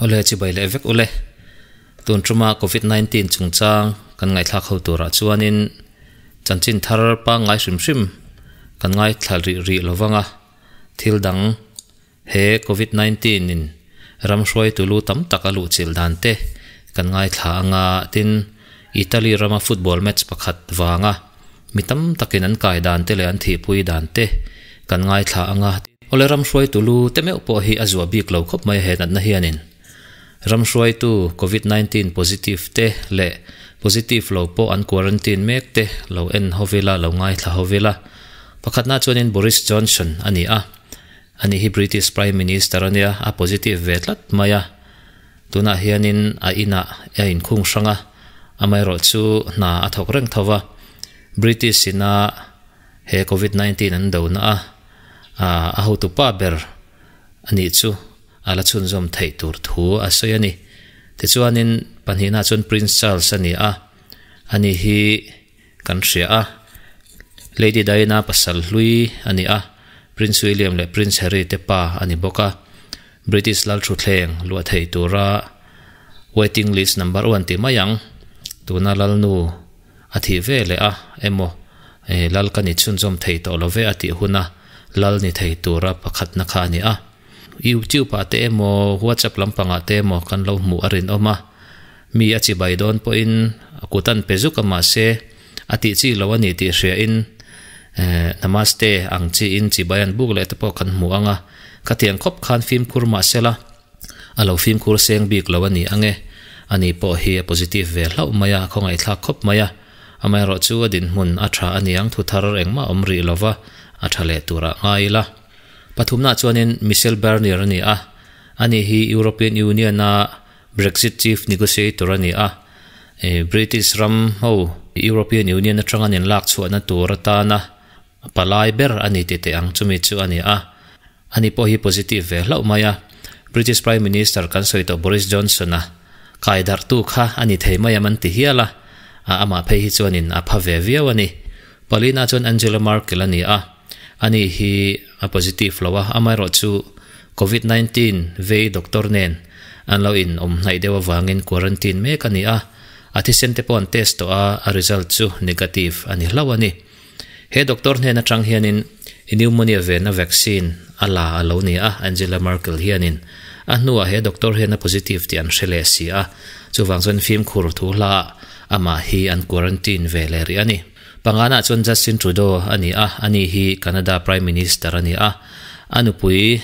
Awle chibai leh vek ule. Tun tuma Covid 19 chungchang kan ngaihthlak ho turah chuanin chanchin thar pangngai hrim hrim kan ngaithla rih rih lovanga thil dang he Covid 19 in ram hruaitu lu tam tak a luhchilh dan te kan ngaithla anga tin Italy rama football match pakhat vanga mi tam takin an kai dan te leh an thihpui dan te kan ngaithla anga. Awle ram hruaitu lu te meuh pawh hi a zuah bik lo khawp mai he natna hianin ram hruaitu Covid 19 positive te leh positive lo pawh an quarantine mek te lo en hovila lo ngaithla hovila. Pakhatna chuanin Boris Johnson a ni a, ani hi British Prime Minister a nia, a positive ve tlat mai a. Tunah hianin a inah a inkhung hrang a, amaherawhchu hna a thawk reng tho va. British ina he Covid 19 an dona a, a hotupa ber a nih chu a la chhunzawm theih tur thu a sawi a ni. Tichuanin pahnihna chuan Prince Charles a ni a, ani hi kan hria a, Lady Diana pasal hlui a ni a, Prince William leh Prince Harry te pa a ni bawk a, British lal thutthleng luah thei tura waiting list number one ti mai ang, tuna lalnu a thih ve leh a emaw lal ka ni chhunzawm thei tawh lo ve a tih huna lal ni thei tura pakhatna kha a ni a. YouTube ah te emaw WhatsApp lampangah te emaw kan lo hmuh a rinawm a, mi a chibai dawn pawhin a kut an pe zuk a mahse a tih chi lo a ni tih hria in Namaste ang chi in chibai an buk leh te pawh kan hmu ang a, khatiang khawp khan fimkhur mahsela a lo fimkhur seng bik lo a ni ang e, ani pawh hi a positive ve hlauh mai a, a khawngaihthlak khawp mai a, amaherawhchu a dinhmun a tha a niang thu thar engmah awm rih lova a tha leh turah ngai ila. Pathumnaah chuanin Michel Barnier a ni a, ani hi European Union-a Brexit Chief Negotiator a ni a, British ram ho European Union atanga an inlak chhuahna tur atana palai ber a ni ti teh ang chumi chu a ni a, ani pawh hi positive ve hlauh mai a, British Prime Minister kan sawi tawh Boris Johnson-a kaidarhtu kha a ni thei mai am an ti hial a, amah phei hi chuanin a pha ve viau a ni. Palina chuan Angela Merkel a ni a. Ani hi a positive lo a, amaherawhchu Covid 19 vei doctor nen an lo in awm hnaih deuh avangin quarantine mek a ni a, a thisen te pawh an test tawh a, a result chu negative a ni hlauh a ni. He doctor hnen atang hianin pneumonia venna vaccine a la a lo ni a, Angela Merkel hianin a hnuah he doctor hian a positive tih an hre leh si a, chuvang chuan fimkhur thu hlaah amah hi an quarantine ve leh rih a ni. Pangana chuan Justin Trudeau a ni a, ani hi Canada Prime Minister a ni a. A nupui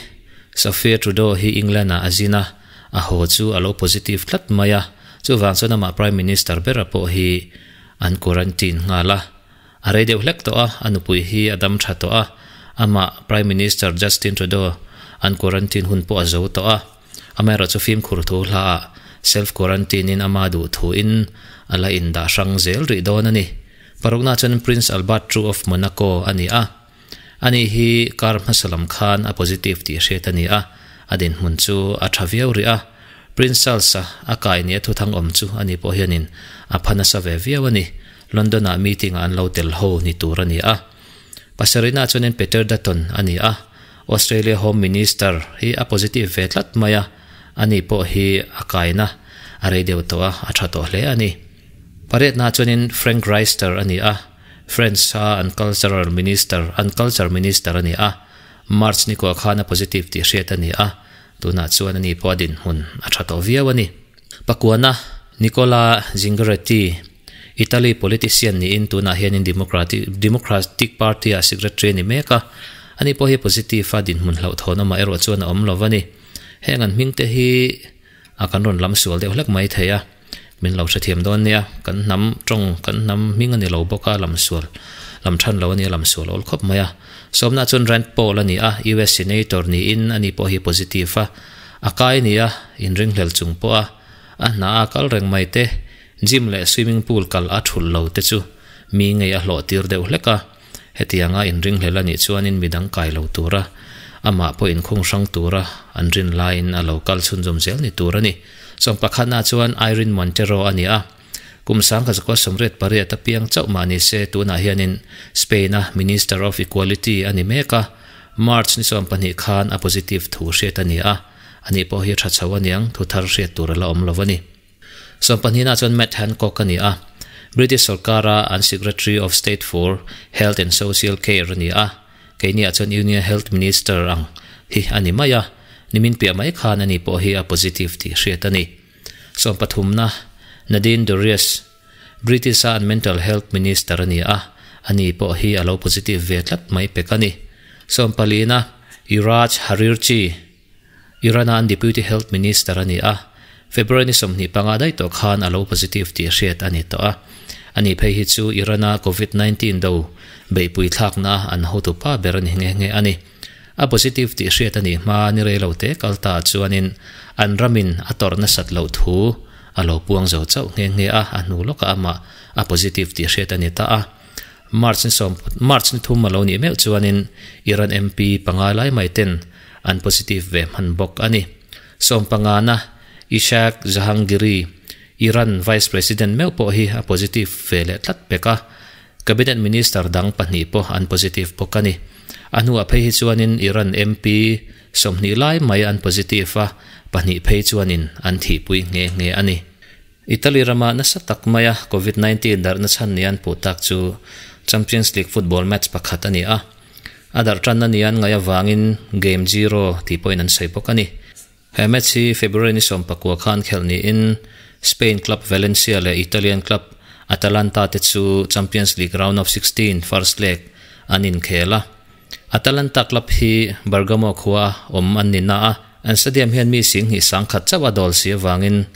Sophia Trudeau hi England-ah a zin a, a haw chu a lo positive tlat mai a, chuvang chuan amah Prime Minister bera pawh hi an quarantine nghal a. A rei deuh hlek tawh a, a nupui hi a dam tha tawh a, amah Prime Minister Justin Trudeau an quarantine hun pawh a zo tawh a. Amaherawhchu fimkhur thu hlaah self quarantine in ama duh thu in a la indah hrang zel rih dawn a ni. Parukna chuan Prince Albert ii of Monaco a ni a. Ani hi kar hmasa lam khan a positive tih hriat a ni a, a dinhmun chu a tha viau rih a. Prince Charles-a a kai nia thuthang awm chu ani pawh hianin a pha nasa ve viau a ni. London-ah meeting-ah an lo tel ho ni tur a ni a. Pasarihna chuanin Peter Dutton a ni a. Australia Home Minister hi a positive ve tlat mai a, ani pawh hi a kaina a rei deuh tawh a, a tha tawh hle a ni. Pariatna chuanin Frank Riester a ni a, France a an Cultural Minister an Culture Minister a ni a, March ni kuah khan a positive tih hriat a ni a, tunah chuan ani pawh a dinhmun a tha tawh viau a ni. Pakuana Nicola Zingaretti, Italy politician niin tunah hianin Democratic Democratic Party-ah secretary a ni mek a, ani pawh hi positive a dinhmun hlauhthawn amah erawh chuan a awm lo a ni. Heng an hming te hi a kan rawn lam sual deuh hlek mai thei a, min lo hrethiam dawn nia, kan hnam tawng kan hnam hming a ni lo bawk a, lam sual lam than lo a nia lam sual awl khawp mai a. Sawmna chuan Rand Paul a ni a, US Senator niin ani pawh hi positive a, a kai nia inringhlel chung pawh a, a hna a kal reng mai te, Gym leh swimming pool kal a thulh lo te chu mi ngei a hlawh tir deuh hlek a, hetianga inringhlel a nih chuanin midang kai lo tura amah pawh inkhung hrang tura an rin laiin a lo kal chhunzawm zel ni tur a ni. Sawm pakhatna chuan Irene Montero a ni a, kum 1988 a piang chauh mah ni se tunah hianin Spain-a Minister of Equality a ni mek a, March ni 12 khan a positive thu hriat a ni a. Ani pawh hi a tha chho aniang, thu thar hriat tur a la awm lo a ni. Sawmpahnihna chuan Matt Hancock a ni a, British sorkara an Secretary of State for Health and Social Care a ni a, keiniah chuan Union Health Minister ang hi a ni mai a, nimin piah mai khan ani pawh hi a positive tih hriat a ni. Sawmpathumna, Nadine Dorries, British-a an Mental Health Minister a ni a, ani pawh hi a lo positive ve tlat mai pek a ni. Sawmpalina, Iraj Harirchi, Iran-a an Deputy Health Minister a ni a, February ni 25 daih tawh khan a lo positive tih hriat a ni tawh a. Ani phei hi chu Iran-a Covid 19 do beihpui thlakna an hotu pa ber a ni nghe nghe a ni. A positive tih hriat a nih hma ni rei lo te kal ta chuanin an ramin a tawrh nasat loh thu a lo puang zo chauh nghe nghe a, a hnu lawkah amah a positive tih hriat a ni ta a. March ni sawm March ni thum a lo nih meuh chuanin Iran MP panga lai mai ten an positive ve hman bawk a ni. Sawmpangana Ishaq Jahangiri, Iran Vice President meuh pawh hi a positive ve leh tlat pek a, Cabinet Minister dang pahnih pawh an positive bawk a ni. A hnuah phei hi chuanin Iran MP 20 lai mai an positive a, pahnih phei chuanin an thihpui nghe nghe a ni. Italy rama nasa tak maia Covid 19 darhna chhan ni an puh tak chu Champions League football match pakhat a ni a. A darh tanna ni an ngaih avangin Game Zero tih pawhin an sawi bawk a ni. He match hi February ni 19 khan khelh niin Spain club Valencia leh Italian club Atalanta te chu Champions League round of 16 first leg an inkhel a. Atalanta club hi Bergamo khua awm an ni na a, an stadium hian mi 10,100 chauh a dawl si avangin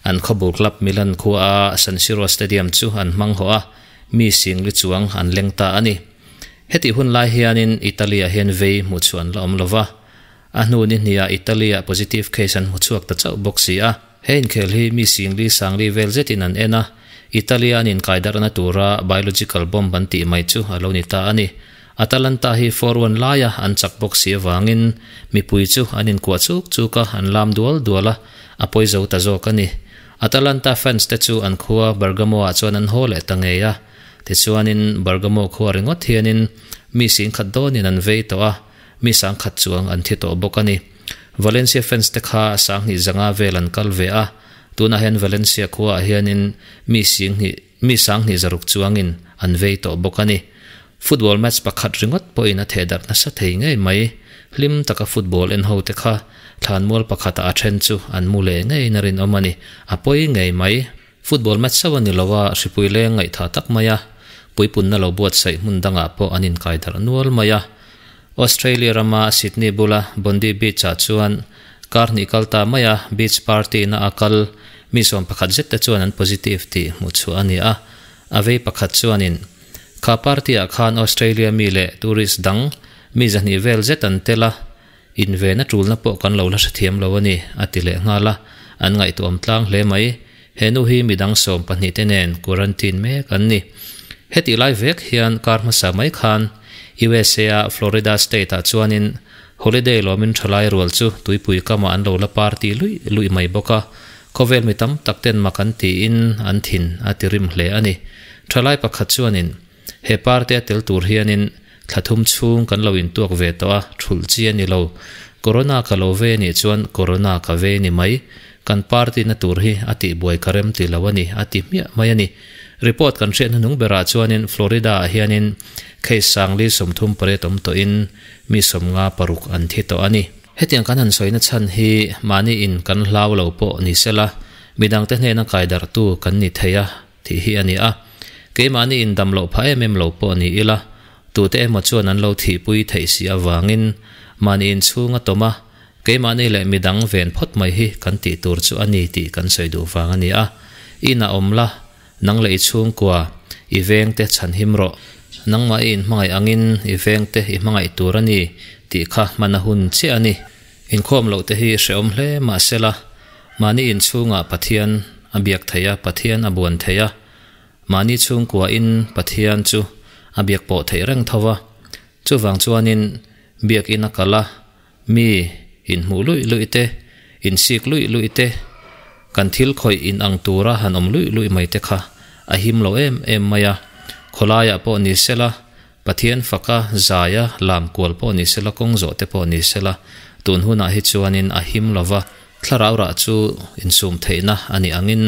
an khawbul club Milan khua a San Siro stadium chu an hmang haw a, mi 4,000 chuang an leng ta a ni. Heti hun lai hianin Italy-ah hian vei hmuh chu an la awm lova. A hnu ni hniah Italy-ah positive case an hmu chhuak ta chauh bawk si a. He inkhel hi mi 4,000 40,000 vel zetin an en a, Italy-a an inkaidarhna tura biological bomb an tih mai chu a lo ni ta a ni. Atalanta hi 4-1 laia an chak bawk si avangin mipui chu an inkuah chuk chuk a, an lam dual dual a, a pawi zo ta zawk a ni. Atalanta fans te chu an khua Bergamo-ah chuan an haw leh ta ngei a. Tichuanin Bergamo khua ringawt hianin mi 100,000 dawnin an vei tawh a, mi 100,000 chuang an thi tawh bawk a ni. Valencia fans te kha 2,500 vel an kal ve a, tunah hian Valencia khuaah hianin mi 2,000 mi 2,600 chuangin an vei tawh bawk a ni. Football match pakhat ringawt pawhin a thehdarh nasa thei ngei mai. Hlim taka football en ho te kha thlanmual pakhatah a then chu an mu leh ngeiin a rinawm a ni. A pawi ngei mai. Football match chauh a ni lo a, hripui leng ngaihtha tak mai a, puipunna lo buatsaih hmun dangah pawh an inkaidarh nual mai a. Australia rama Sydney bula Bondi Beach-ah chuan kar hnih kal ta maia beach party na a kal mi 11 zet te chuan an positive tih hmuh chhuah a ni a. A vei pakhat chuanin kha party-ah khan Australia mi leh tourist dang mi 200 vel zet an tel a, inven a tulna pawh kan lo la hrethiam lo a ni, a ti leh nghal a. An ngaihtuahawm tlang hle mai. He nu hi midang 12 te nen quarantine mek an ni. Hetih lai vek hian kar hmasa mai khan USA-a Florida state-ah chuanin holiday lawmin thalai rual chu tuipui kamah an lo la party luih luih mai bawk a, khawvel mi tam tak ten mak an tiin an thin a ti rim hle a ni. Thalai pakhat chuanin he party a tel tur hianin thla thum chhung kan lo intuak ve tawh a, thulh chi a ni lo. Corona ka lo ve nih chuan corona ka ve ni mai. Kan party na tur hi a tihbuai ka rem ti lo a ni, a ti hmiah mai a ni. Report kan hriat hnuhnung berah chuanin Florida-ah hianin case 438 awm tawhin mi 56 an thi tawh a ni. Hetiang kan han sawina chhan hi mahni in kan hlau lo pawh ni sela, midangte hnena kaidarhtu kan ni thei a tih hi a ni a. Keimahni in dam loh phah em em lo pawh ni ila, tute emaw chuan an lo thihpui theih si avangin mahni inchhung a tawm a, keimahni leh midang ven phawt mai hi kan tih tur chu a ni tih kan sawi duh vang a ni a. Inah awm la, nang leh i chhungkua, i vengte chhan him rawh. Nangmah i inhmangaih angin i vengte i hmangaih tur a ni tih kha hman a hun chiah a ni. Inkhawm loh te hi hrehawm hle mahsela, mahni inchhungah Pathian a biak theih a, Pathian a buan theih a, mahni chhungkuain Pathian chu a biak pawh theih reng tho va. Chuvang chuanin biakin a kal a, mi inhmuh luih luih te, insik luih luih te, kan thil khawih in ang tura han awm luih luih mai te kha a him lo em em mai a. Khawlaiah pawh ni sela, Pathian faka zaia lam kual pawh ni sela, kawng zawh te pawh ni sela, Tun hunah hi chuanin a him lova, thlarau rah chu insum theihna a nih angin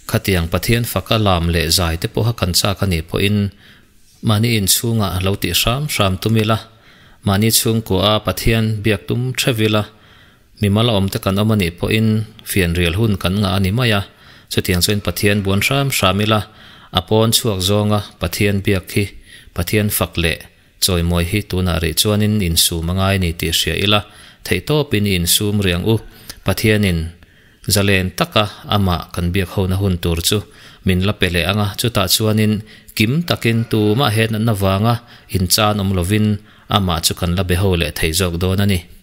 khatiang Pathian faka lam leh zai te pawha kan chak a nih pawhin mahni inchhungah lo tih hram hram tum ila, mahni chhungkua a Pathian biak tum theuh ila, mimal a awm te kan awm a nih pawhin fianrial hun kan ngah a ni mai a, chutiang chuan Pathian buan hram hram ila, a pawn chhuak zawnga Pathian biak hi Pathian fak leh Chawimawi hi tunah rih chuanin insum a ngai ni tih hria ila, theihtawpin i insum riang u. Pathianin zalen taka amah kan biak hona hun tur chu min la pe leh ang a, chutah chuanin kim takin tumah he natna vanga inchan awm lovin amah chu kan la be ho leh thei zawk dawn a ni.